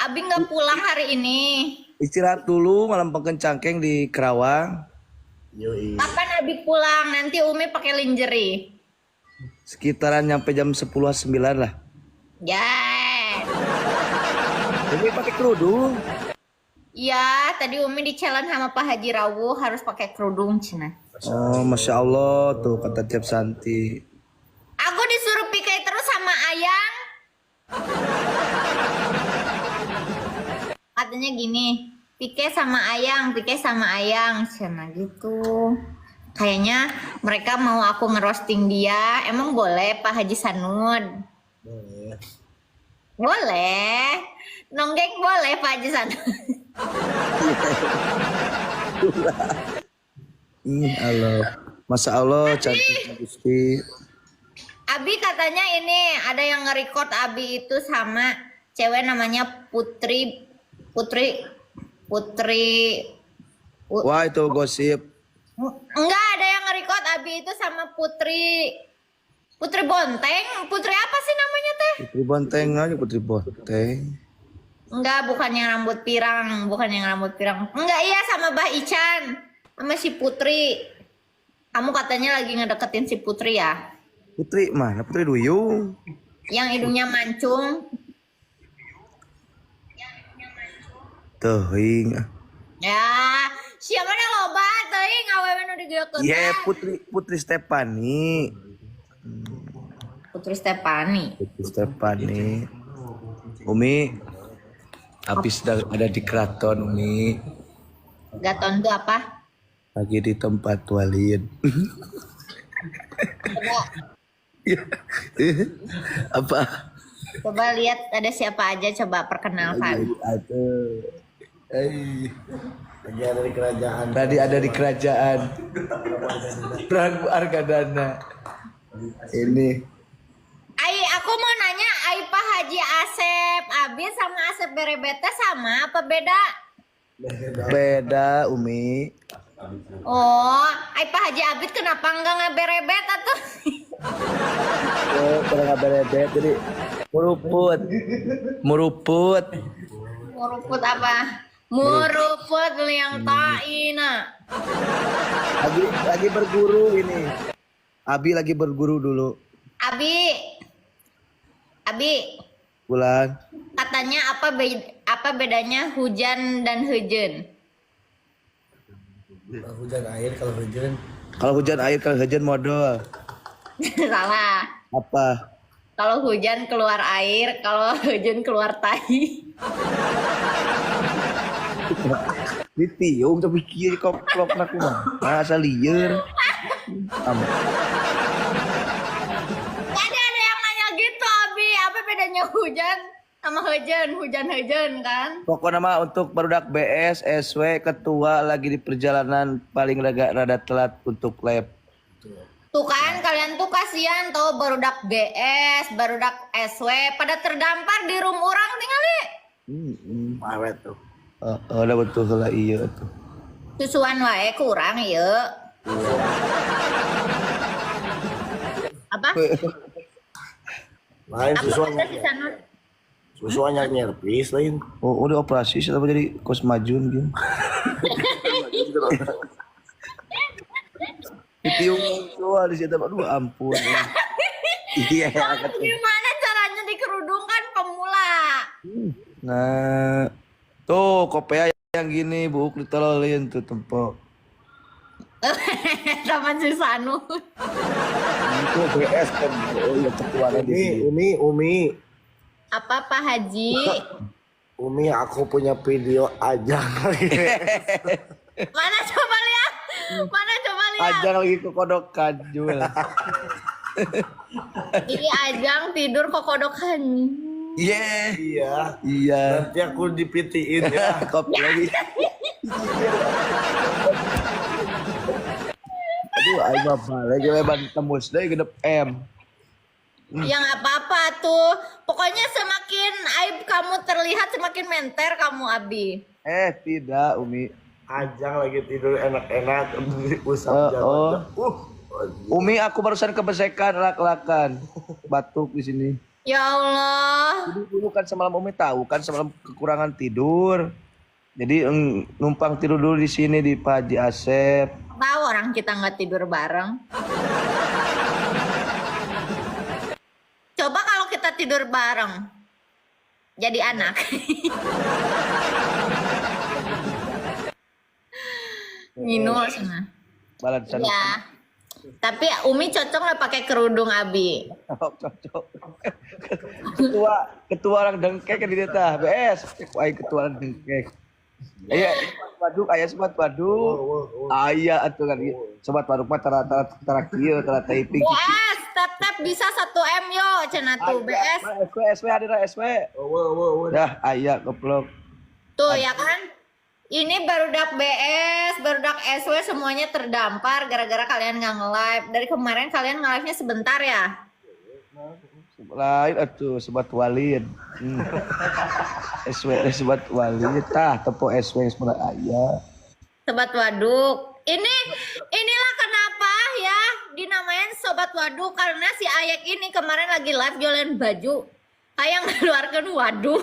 Abi nggak pulang hari ini. Istirahat dulu ngalempengkeun cangkeng di Kerawang. Yoi. Kapan Abi pulang? Nanti Umi pakai lingerie. Sekitaran nyampe jam 10.09 lah. Yes. Umi pakai kerudung. Iya, tadi Umi di challenge sama Pak Haji Rawu harus pakai kerudung cina. Oh, masya Allah tuh kata Cep Santi. Aku disuruh pikai terus sama Ayang. Katanya gini, pike sama Ayang, cina gitu. Kayaknya mereka mau aku ngerosting dia. Emang boleh Pak Haji Sanud? Boleh. Boleh. Nonggeng boleh Pak Haji Sanud. Allah. Masya Allah cantik Gusti. Abi katanya ini ada yang nge-record Abi itu sama cewek namanya Putri Putri Putri Wah itu gosip. Enggak ada yang nge-record Abi itu sama Putri Putri Bonteng. Putri apa sih namanya teh? Putri Bonteng aja Putri Bonteng. Enggak, bukan yang rambut pirang, bukan yang rambut pirang. Enggak, iya sama Bah Ican, sama si Putri. Kamu katanya lagi ngedeketin si Putri ya? Putri mana? Putri Duyung. Yang hidungnya mancung. Teuing. Ya, siapa nih loba teuing awewe nu digeukeutan. Ye, Putri Putri Stepani. Putri Stepani. Putri Stepani. Umi habis ada di keraton Umi. Gaton tuh apa? Lagi di tempat walid. Coba, Apa? coba lihat ada siapa aja, coba perkenalkan. Aduh. Lagi ada di kerajaan. Tadi ada di kerajaan Prabu Argadana. Ini Ai, aku mau nanya, ai Pak Haji Asep Abi sama Asep Berebete sama apa beda? beda Umi. Oh, ai Pak Haji Abid kenapa enggak ngeberebet atuh? Oh, kalau nggak berebet jadi meruput. Meruput. Muruput apa? Muruput yang taina. Lagi berguru ini. Abi lagi berguru dulu. Abi, Abi, Bulan. katanya apa apa bedanya hujan dan hujan? Kalau hujan air, kalau hujan Kalau hujan air, kalau hujan modal. Salah. Apa? Kalau hujan keluar air, kalau hujan keluar tai. Ditiung tapi kieu koplok nak mah. Masa lieur. Am. Tadi ada yang nanya gitu, Abi. Apa bedanya hujan sama hujan? Hujan-hujan kan? Pokoknya mah untuk barudak BS, SW, ketua lagi di perjalanan paling rada telat untuk lab. Tuh kan, kalian tuh kasihan tuh barudak BS, barudak SW pada terdampar di room orang tinggali. awet tuh. Udah betul lah iya tuh. Susuan wae kurang ya. Apa? Lain Apa susuan kata si Sanur? susuan yang nyerpis lain. Oh, udah operasi siapa jadi kos majun gitu. Ditiung keluar di situ aduh ampun. Iya. Gimana caranya dikerudung kan pemula? Nah, tuh kopea yang gini buuk ditololin tuh tempok. Sama si Sanur. Itu BS kan. Oh iya ketuanya di Umi, sini. Umi, Umi, Apa Pak Haji? Umi, aku punya video aja. Mana coba lihat? Mana coba lihat? Ajang lagi kekodokan Jul. Ini Ajang tidur kokodokan. Iya. Iya. Iya. Nanti aku dipitiin ya. Kopi lagi. Aduh, aing mah balik we ban tembus deui genep M. Ya nggak apa-apa tuh. Pokoknya semakin aib kamu terlihat semakin menter kamu Abi. Tidak, Umi. Ajang lagi tidur enak-enak usap jalan. Oh. Umi, aku barusan kebesekan lak-lakan. Batuk di sini. Ya Allah. Jadi dulu kan semalam Umi tahu kan semalam kekurangan tidur. Jadi numpang tidur dulu di sini di Pak Haji Asep. Tahu orang kita nggak tidur bareng. Coba kalau kita tidur bareng, jadi anak. Minul sana. Balad sana. Ya. Tapi Umi cocok nggak pakai kerudung Abi? Cocok. Ketua orang dengkek di deta. BS. Aing ketua orang dengkek. Aya waduk, aya sobat waduk. Aya atuh kan sobat waduk mah tara tara tara kieu tara typing. BS, tap tap bisa 1 M yo, cenah tuh BS. SW SW hadir SW. Dah aya goblok. Tuh ya kan? Ini barudak BS, barudak SW semuanya terdampar gara-gara kalian nggak nge-live. Dari kemarin kalian nge-live-nya sebentar ya? Lain atuh sobat Walid. SW sobat Walid tah tepo SW geus mulai aya. Sobat Waduk. Inilah kenapa ya dinamain Sobat Waduk karena si Ayek ini kemarin lagi live jualan baju kayak ngeluarkan waduk.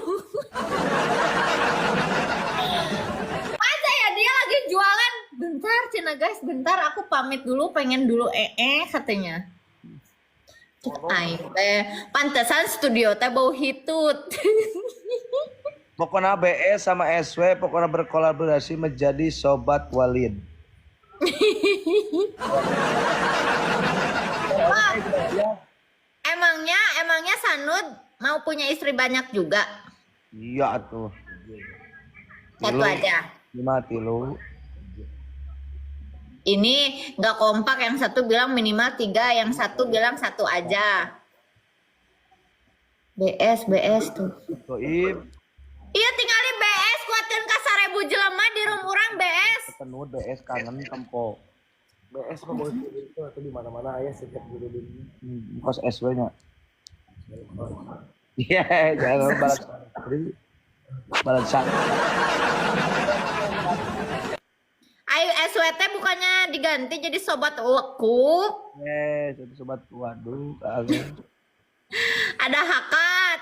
Masa ya dia lagi jualan, bentar cina guys, bentar aku pamit dulu pengen dulu katanya. Cek aing teh, pantesan studio teh bau hitut. Pokoknya BS sama SW pokoknya berkolaborasi menjadi Sobat Walid. Emangnya Sanud mau punya istri banyak juga? Iya tuh. Satu aja. 5 tilu. Ini nggak kompak, yang satu bilang minimal 3, yang satu bilang 1 aja. BS, BS tuh. Goib. Iya tinggalin BS kuatkeun ka 1000 jelema di room urang BS. Penuh BS kangen tempo. BS mah boleh itu atau di mana-mana aya setiap guru dunia. Kos SW nya. Iya, jangan balas. Balas sak. Ayo SWT bukannya diganti jadi sobat wekuk. Jadi sobat waduh. Ada HK,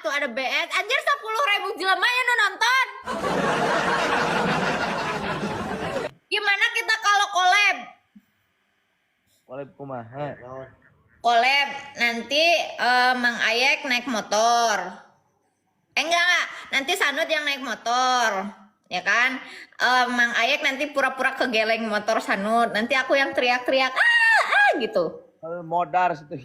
tuh ada BS. Anjir 10.000 jelema ya nu nonton. Gimana kita kalau collab? Collab kumaha? Collab nanti Mang Ayek naik motor. Enggak, nanti Sanud yang naik motor. Ya kan? Mang Ayek nanti pura-pura kegeleng motor Sanud. Nanti aku yang teriak-teriak, ah, ah gitu. Modar situ.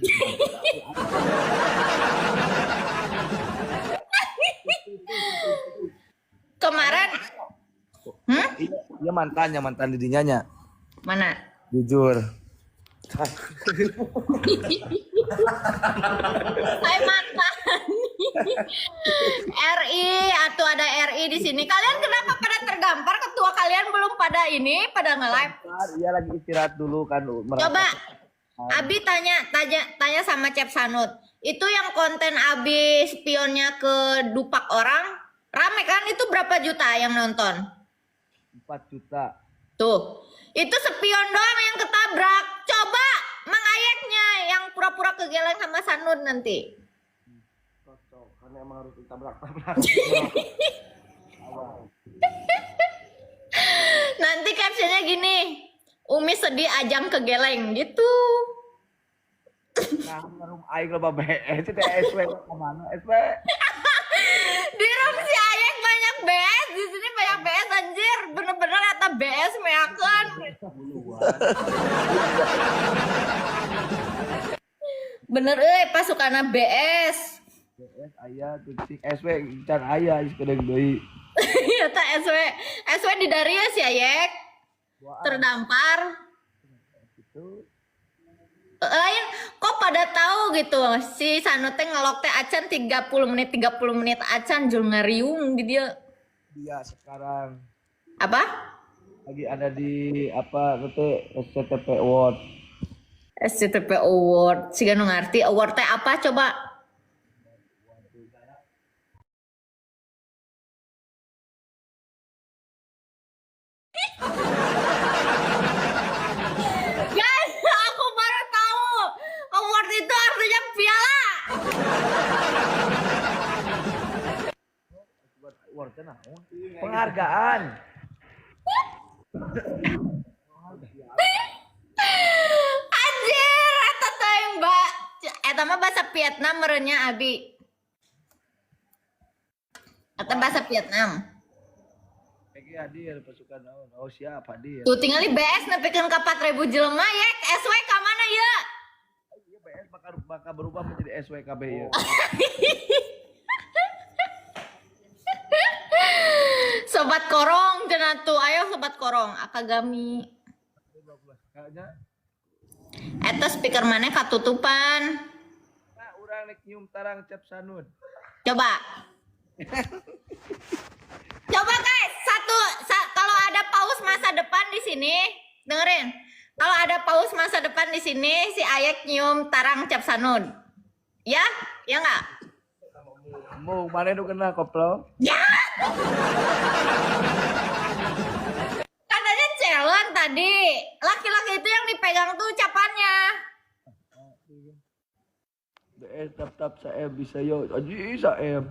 Kemarin, Iya mantannya, mantan didinya nya. Mana? Jujur. Hai mantan. RI atau ada RI di sini. Kalian kenapa pada tergampar? Ketua kalian belum pada ini, pada nge-live. Iya lagi istirahat dulu kan. Coba Abi tanya sama Cep Sanud. Itu yang konten Abi spionnya ke dupak orang, rame kan? Itu berapa juta yang nonton? 4 juta. Tuh, itu spion doang yang ketabrak. Coba Mang Ayeknya yang pura-pura kegeleng sama Sanud nanti. Cocok, karena emang harus ditabrak-tabrak. Nanti captionnya gini, Umi sedih ajang kegeleng gitu. Nah, room aing loba BS itu SW kemana SW? Di room si Ayek banyak BS, di sini banyak BS anjir, bener-bener kata BS meakan. Bener pasukana BS. BS aya tuh SW can aya geus kedeung deui. Iya ta SW, SW di Daria si Ayek. Terdampar. Gitu. Lain kok pada tahu gitu si Sanud teh ngelok teh acan 30 menit 30 menit acan jul ngariung di dia. Dia sekarang apa? Lagi ada di apa teh SCTP Award. SCTP Award. Siga nu ngarti award teh apa coba? Guys, aku baru tahu award itu artinya piala. Award teh naon? Penghargaan. Anjir, eta teh mbak. Eta mah bahasa Vietnam merenya, Abi. Eta bahasa Vietnam. Pegi hadir pasukan naon? Oh, siap hadir. Tuh tinggal di BS nepikeun ka 4000 jelema ya, SW ka mana ya? Iya, BS bakal bakal berubah menjadi SWKB ya. Sobat korong cenah tuh, ayo sobat korong Akagami. Kayaknya Eta speaker mana katutupan. nah, urang rek nyium tarang cap sanud. Coba. Coba guys, kalau ada paus masa depan di sini, dengerin. Kalau ada paus masa depan di sini, si Ayek nyium tarang cap sanud. Ya? Ya nggak? Mau mana nu kena koplok? Ya. Katanya challenge tadi. Laki-laki itu yang dipegang tuh ucapannya. BS tap tap saem bisa yo. Aji saem.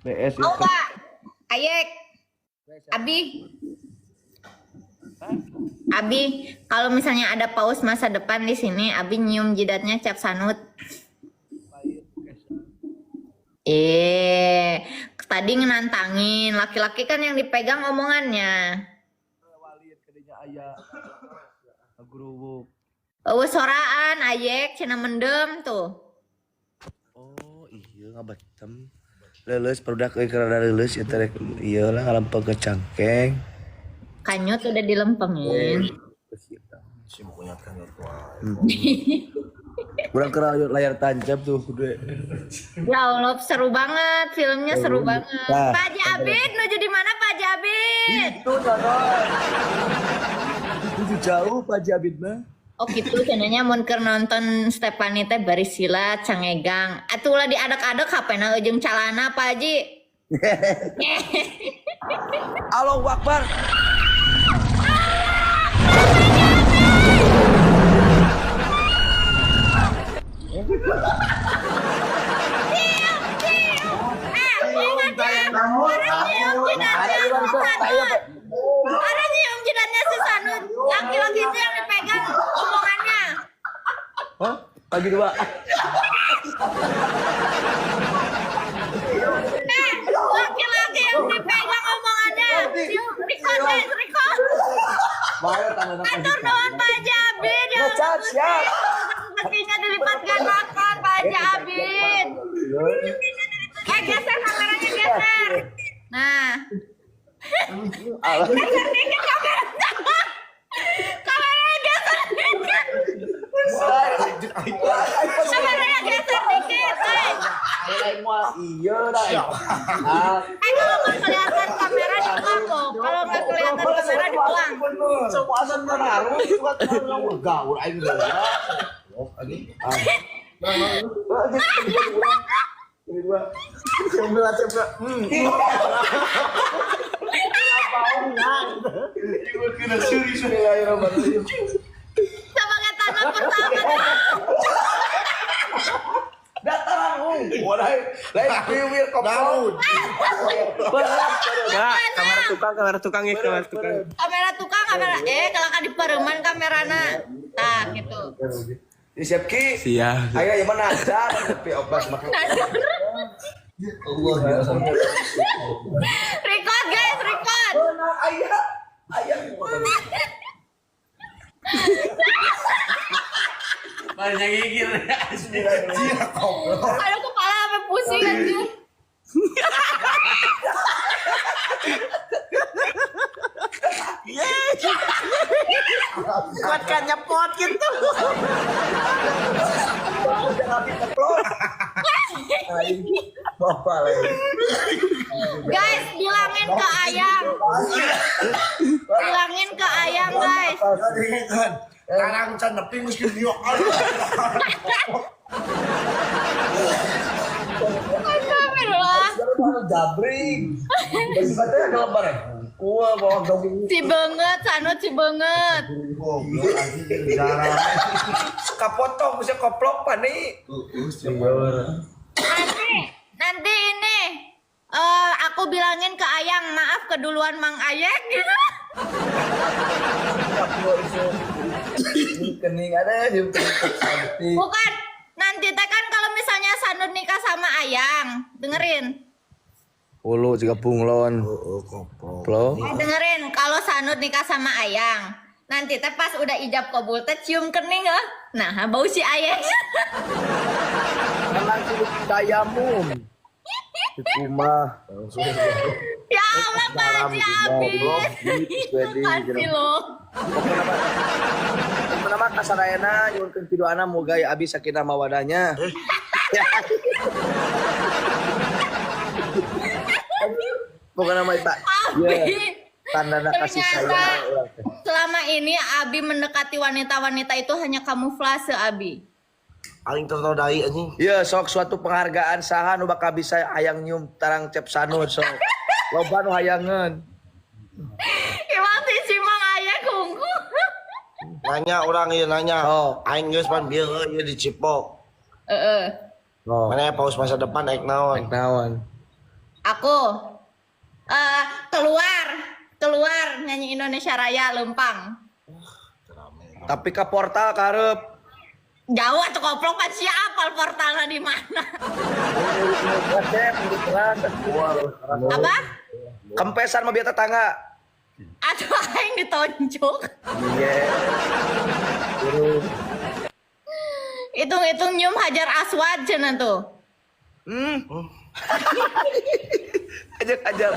BS Mau nggak? Ayek. Abi. Abi, kalau misalnya ada paus masa depan di sini, Abi nyium jidatnya cap sanut. Eh, tadi nantangin laki-laki kan yang dipegang omongannya. Walid kadinya aya. Guruwuk. Oh, soraan Ayek cenah mendem tuh. Oh iya ngabetem. Leuleus barudak euy keur rada leuleus ieu teh rek ieu lah ngalempeng ke cangkeng. Kanyut udah dilempengin. Si bukunya kan tua. Kurang keur layar tancap tuh gede. Ya Allah, seru banget filmnya, seru banget. Nah. Pak Haji Abid nuju di mana Pak Haji Abid? Itu nono. Itu jauh Pak Jabid mah. Oh gitu cenanya mun keur nonton Stefani teh bari sila cangegang. Atuh ulah diadek-adek HP-na jeung calana Pak Haji. Allahu Akbar. Eh, ingat ya, orang nyium jidatnya si Sanut. Orang nyium jidatnya si Sanut. Laki-laki itu yang dipegang omongannya. Hah? Pagi dua. Eh, laki-laki yang dipegang omongannya. Cium, record guys, record. Bahaya tangan Atur nuhun Pak Haji Abid. Ya Ngecat, siap. Kakinya dilipat gandakan Pak Haji Abid. Eh, geser kameranya, geser. Nah. Geser dikit kameranya. Kameranya geser dikit. Kameranya geser dikit, guys. Iya dah. Ah, Eh, kalau nggak kelihatan kamera dibuang kok. Kalau nggak kelihatan kamera dibuang. Semua asan menaruh, gaul aing geura. Dua. Sebelah sebelah. Ibu kena suri Bismillahirrahmanirrahim. Sebagai tanah pertama. Dataran hung. Wadah, lain piwir koplok. Berat. Enggak, kamera tukang, kamera tukang ya, kamera tukang. Kamera tukang, kamera. Eh, kalau kan di pereman kamerana. Nah, gitu. Di siap ki. Siap. Ayo yang mana ajar tapi obas makan. Allah ya. Record guys, record. Benar ayah. Ayah. Banyak gigir. Iya goblok. Aduh, kepala sampai pusing anjir. Kuatkan nyepot gitu. Bapak lagi. Guys, bilangin ke ayang. Bilangin ke ayang, guys. Kan. Tarang can nepi geus kieu. Astagfirullah. Jabring. Baju katanya ada lebar ya. Gua bawa daging Si banget, Sanut si banget. Goblok anjing jarang. kapotong bisa koplok panik. Heeh, Nanti, nanti ini aku tuh bilangin ke Ayang, maaf keduluan Mang Ayek gitu. Kening ada nyium kening cantik. Bukan. Nanti teh kan kalau misalnya Sanut nikah sama Ayang, dengerin. Ulu juga bunglon. Heeh, koplok. Plo. Dengerin, kalau Sanut nikah sama Ayang, nanti teh pas udah ijab kabul teh cium kening ah. Nah, bau si Ayang. Kan langsung tayamum. Kumah. Langsung. Ya Allah, Pak Haji habis. Makasih loh. Pokoknya mah kasarayana nyuhunkeun piduana moga ya abi sakinah mawadahnya. Pokoknya mah Pak. Abi. Tandana kasih Ternyata sayang urang teh. selama ini Abi mendekati wanita-wanita itu hanya kamuflase Abi. Aing tertodai anjing. Ya sok suatu penghargaan saha nu bakal bisa hayang nyium tarang cep sanur sok. Loba nu hayangeun. Emang sih si Mang Ayah kungku. Nanya orang ieu nanya. Oh. Aing geus pan bieu ieu dicipok. Heeh. Oh. Mana paus masa depan aing naon? Naon. Aku keluar nyanyi Indonesia Raya lempang. Tapi ka portal karep. Jauh atau koplok kan siapa portalnya di mana? Apa? Kempesan mah biar tetangga. Atau aing ditonjok. Iya. Hitung-hitung nyium Hajar Aswad cenah tuh. Ajar-ajar.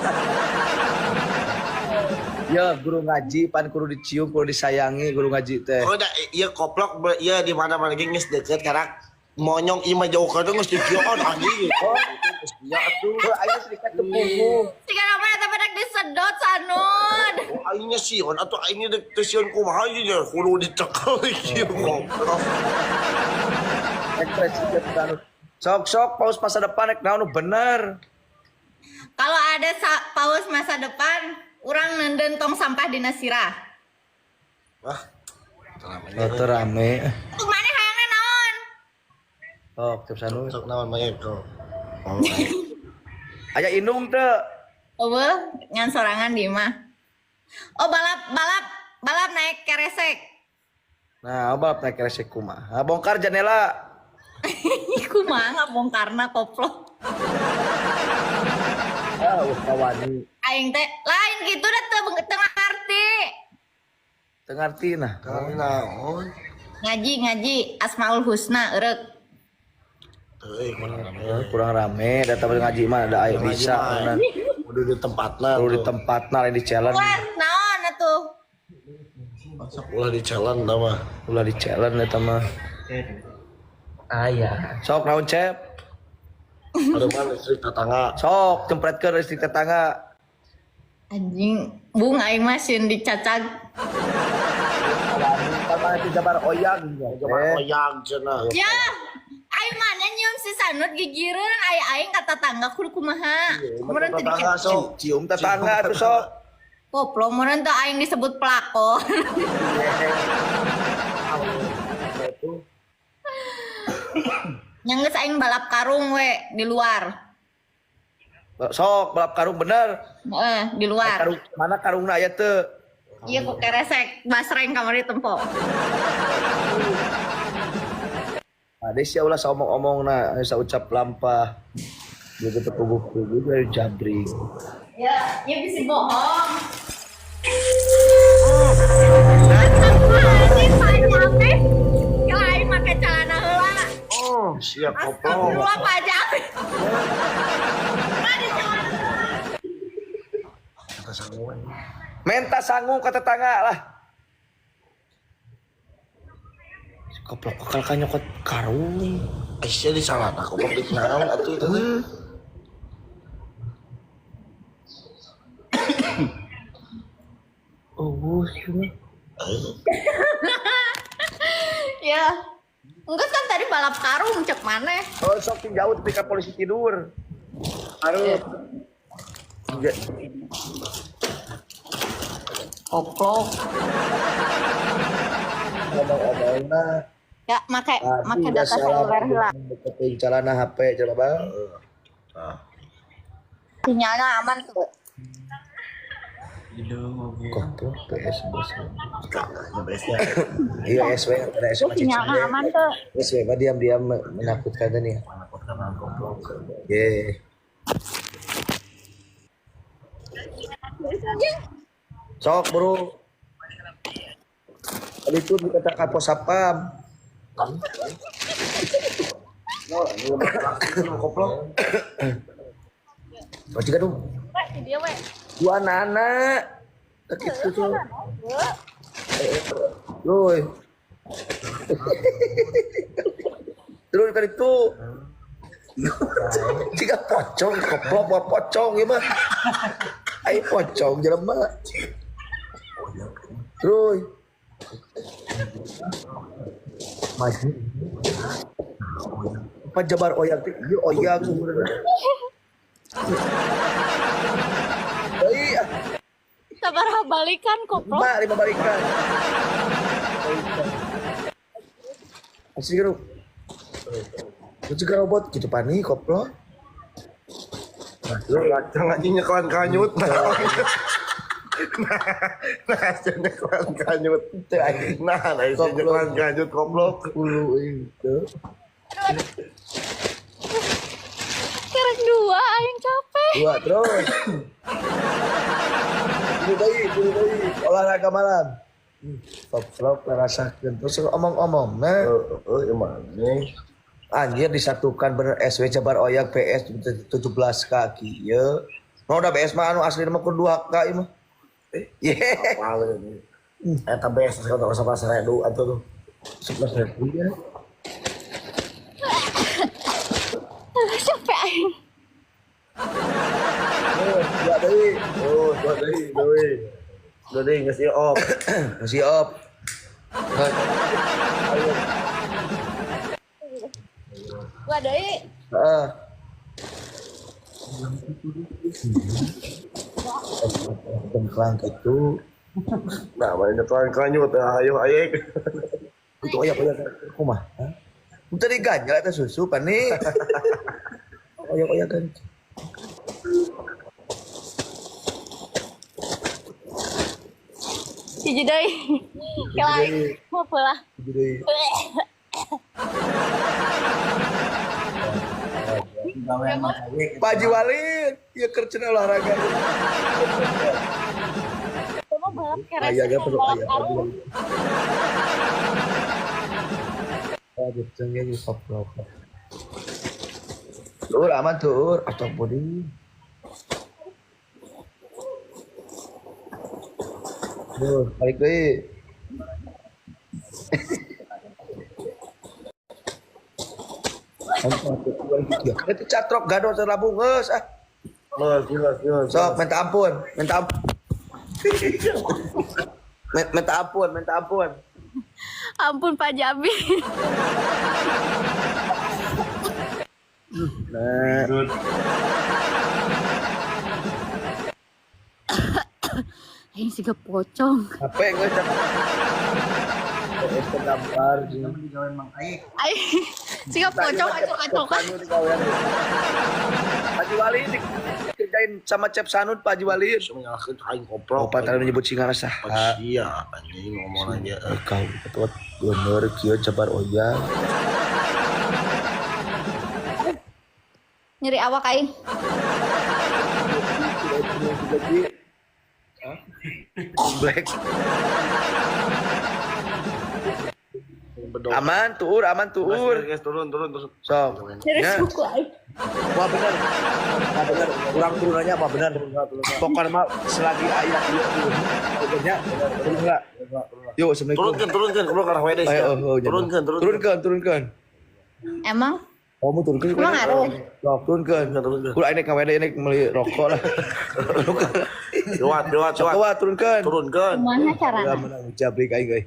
Ya guru ngaji pan kudu dicium kudu disayangi guru ngaji teh. Oh, da, iya koplok iya di mana-mana ge geus deket karena monyong ieu mah jauh ka geus dikioon anjing. Oh, geus dia atuh. Oh, ayo sedikit tepungku. Jika apa eta pada disedot Sanun. Oh, aingnya sieun atuh aingnya dek teu sieun kumaha ieu nya kudu dicekel kieu goblok. Ekspresi Sanut. Sok-sok paus masa depan rek naon nu bener. Kalau ada paus masa depan, orang nenden tong sampah di Nasirah. Wah. Oh, teu rame. Tuh mana hayangna naon? Oh, cep sanur. Sok naon mah Eko. Oh, Aya indung teu. Eueuh, ngan sorangan di mah. Oh, balap balap balap naik keresek. Nah, balap naik keresek kumaha. Bongkar jendela. Kumaha ngabongkarna koplok. Ah, kawani. Aing teh lain gitu dah teu teu ngarti. Teu ngarti nah. Karena naon? Ngaji ngaji Asmaul Husna eureuk. Euy, kurang rame. Eh, kurang rame, datang ngaji mah ada air bisa. Nah. Udah di tempatna. Perlu di tempatna lain di challenge. Wah, naon atuh? Ulah di challenge tah mah. Ulah di challenge eta mah. Aya. Sok naon cep? Ada mah listrik tetangga. Sok jempretkeun listrik tetangga. Anjing, bung aing mah sieun dicacag. Sama di jabar oyang. Jabar oyang cenah. Ya, aing mana nyium si Sanut gigireun aya aing ka tetangga kudu kumaha. Meureun teu Tetangga sok. Cium tetangga tuh sok. Koplo meureun teu aing disebut pelakon. Yang geus aing balap karung we di luar. Sok balap karung bener. Heeh, di luar. Karung mana karungna aya teu? Iya kok keresek basreng kamari tempo. Ada sia ulah saomong-omongna saucap lampah. Dia tetep puguh-puguh dari jabrik. Ya, ya bisa bohong. Astagfirullahaladzim, Pak Aing make celana heula. Oh, siap koplok. Astagfirullah Pak Jami. Kata sangu anjing. Menta sangu ke tetangga lah. Koplok bakal ka nyokot karung. Aisyah di salah aku koplok di naon atuh itu teh. Oh, sih mah. Ya. Enggak kan tadi balap karung cek maneh. Oh, sok ting jauh tapi ka polisi tidur. Harus. Koplok. Ngomong-ngomongna. Ya, make make data seluler heula. Deketin celana HP coba bang. Sinyalnya aman tuh. Kotor PS bos. Iya SW ada SW Sinyalnya aman tuh. SW mah diam-diam menakutkan nih. Ye. Sok bro. Tadi itu dikatakan pos satpam. Koplok. Oh, jika dong. Dua anak-anak. Gitu tuh. Loy. Terus kan itu. Jika pocong, koplok mau pocong ya mah. Ayo pocong jelema. Terus. Maju. Apa jabar oyag teh? Ieu oyag sebenarnya. Iya. Sabaraha balikan koplok. 5 balikan. Asli geru. Lucu robot gitu panik koplok. Lu kacang anjing nyekelan kanyut. Nah, nyekelan kanyut. Nah, nyekelan kanyut koplok. Ulu itu. Kerek 2 aing capek. 2 terus. Dulu deui olahraga malam. Koplok rasakeun terus omong-omong nah. Heeh, emang nih. Anjir disatukan bener SW Jabar Oyag PS 17 kaki ye. No da BS mah anu asli mah kudu 2K ieu mah. Ye. Apal ini. Eta BS sekarang 11.000 atuh tuh. 11.000 ya. Capek aing. Dua deui. Oh, dua deui, deui. Dua deui geus ieu op. Geus ieu op. Dua deui. Heeh. Tengklang gitu. Nah, mana nyekelan kanyut, ayo ayo. Itu oyak oyak kumaha? Teu diganjel eta susu panik. Oyak oyak kan. Hiji deui. Kelai. Mau pula. Hiji deui. Pak Haji Walid, ya kerja olahraga. Kamu balap keres. Ayah perlu ayah. Aduh, cengnya di koplok. Tur aman tur, atau bodi. Tuh, balik deui. Itu catrok gador terlabung geus ah. Geus. Sok minta ampun, minta ampun. Minta ampun, minta ampun. Ampun Pak Jabi. Nah. Aing siga pocong. Apa yang geus terdampar Aing siga pocong acok-acokan. Haji Wali dikerjain sama Cep Sanud Pak Haji Wali. Menyalahkan aing koplok. Opat tadi menyebut singa saha. Sia anjing ngomong aja. Kau ketua bener kieu jabar oyag. Nyeri awak aing. Black. Aman tuur, aman tuur. Turun, turun, turun. Sok. Nyeri suku aing. Wah bener. Wah bener. Kurang turunannya apa bener. Pokoknya mah selagi ayah ieu turunnya turun enggak. Yuk, assalamualaikum. Turunkan, turunkan, goblok arah WD. Turunkan, turunkan, turunkan. Emang? Kamu turunkan. Emang ngaruh? Sok, turunkan. Kudu aing ka WD ini meuli rokok lah. Lewat, lewat, lewat. Lewat, turunkan. Turunkan. Kumaha carana? Menang jabrik aing euy.